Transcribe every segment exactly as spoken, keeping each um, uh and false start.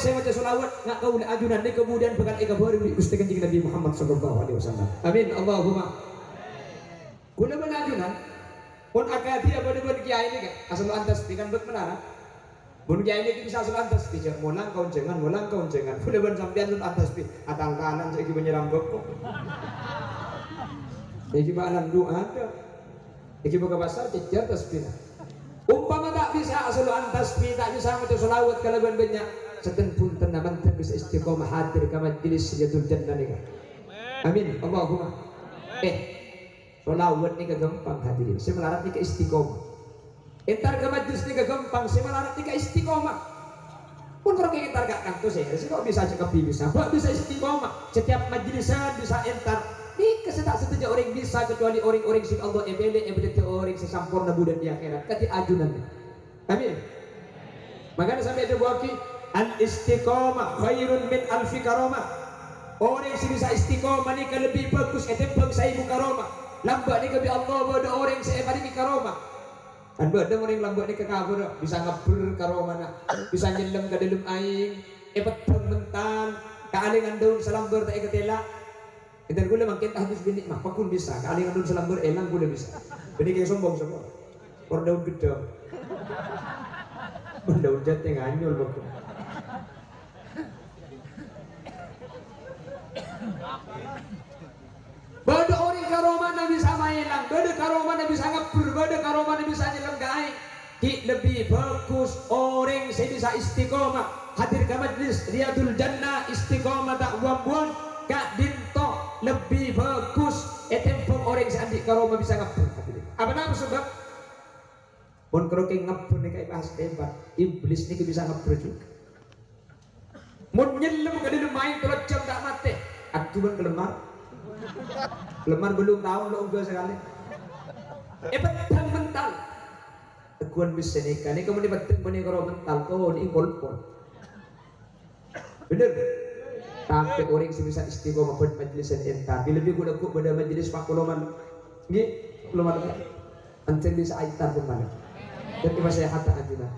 sè maca shalawat nga' kaulâ ajunan nèka budiyân bhâkal èkabhâreng bi' Ghustè Kanjeng Nabi Muhammad sallallahu alaihi wasallam. Amin, Allahumma. Kaulâ bân ajunan, pon akadhi abâdâ bân kèyaè nèka, asal antas bi' kan bâk menara. Mon kèyaè nèka bisa asal antas bi', jhâ' molang kaonjhângan, molang kaonjhângan. Kaulâ bân sampèyan asal antas bi', atal-talan saèki bânnya' rambâk kok. Saèki bâ' landu' adâ'. Èghi bâ' ka pasar, cècèr tasbina. Ompama ta' bisa asolo'an tasbi, ta' bisa maca shalawat kalabân bânnya', sèttèn bhunten, ampon ta' bisa istiqomah hadir ka majelis Riyadul Jannah nèka. Amin. Allahumma. Eh, shalawat nèka ghâmpang, hadirin. Sè malarat nèka istiqomah. Entar ka majelis nèka ghâmpang, sè malarat nèka istiqomah. Pon parlo entar ka kanto sè, sè kok bisa cè' kabbhi bisa. Kok bisa istiqomah. Setiap majelisan bisa entar. Nèka sè ta' sadhâjâ orèng bisa, kecuali orèng-orèng sè Allah èpèlè, èpèlè dhâddhi orèng sè samporna budiyân è akhèrat. Kadhi ajunan. Amin. Makana sampè' èdhâbuwaghi, "Al-istiqomah khairun min alfi karomah." Orèng sè bisa istiqomah nèka lebbi bhâghus ètèmbhâng saèbu karomah. Lambâ' nèka bi' Allah bâdâ orèng sè èparèngè karomah. Kan bâdâ orèng lambâ' nèka kabhâr, bisa ngabbher karomana, bisa nyellem ka dâlem aèng, èpeddhâng mental, kaalingan daun salambâr ta' èkatèla'. Èntar kaulâ mangkèn tahadus binè' mah, pagghun bisa, kaalingan daun salambâr èlang kaulâ bisa. Bânnè kèng sombong semua. Por daun ghâddhâng. Por daun jâtè nganyol pagghun. Bâdâ orèng karomana bisa maèlang, bâdâ karomana bisa ngabbher, bâdâ karomana bisa nyellem ka aèng. Ghi' lebbi bhâghus orèng sè bisa istiqomah hadir ka majelis Riyadul Jannah, istiqomah ta' bu-ambuwân, ka'dinto lebbi bhâghus ètèmbhâng orèng sè andi' karomah bisa ngabbher, hadirin. Apa napa sebab? Mon karo kèng ngabbher nèka èbahas hebat, iblis nèka bisa ngabbher jhughân. Mon nyellem ka dâlem aèng tello jam ta' matè, adhu bân kalemmar. Kalemmar bellum taon lo' ongghâ sakalè. Èpeddhâng mental. Tegghuwân bisa nèka, nèka mon èpeddhâng bânnè karo mental, to, nèka kolpon. Bhender? Tapè orèng sè bisa istiqomah bân majelis sè entar. Bilâ bi' kaulâ ghu' bâdâ majelis pa' polo malem. Ngghi, polo malem. Anten bisa aitar pon malem. Dhâddhi masèhata ajunan.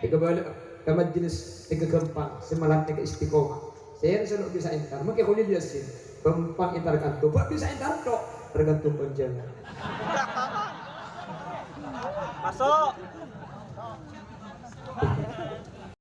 Èkabâlâ ka majelis nèka ghâmpang, sè malar nèka istiqomah. Sè solo bisa entar, mangkè Kholil Yasin. Ghâmpang entar kanto, bâ' bisa entar tok, tergantung konjhângan. Masuk.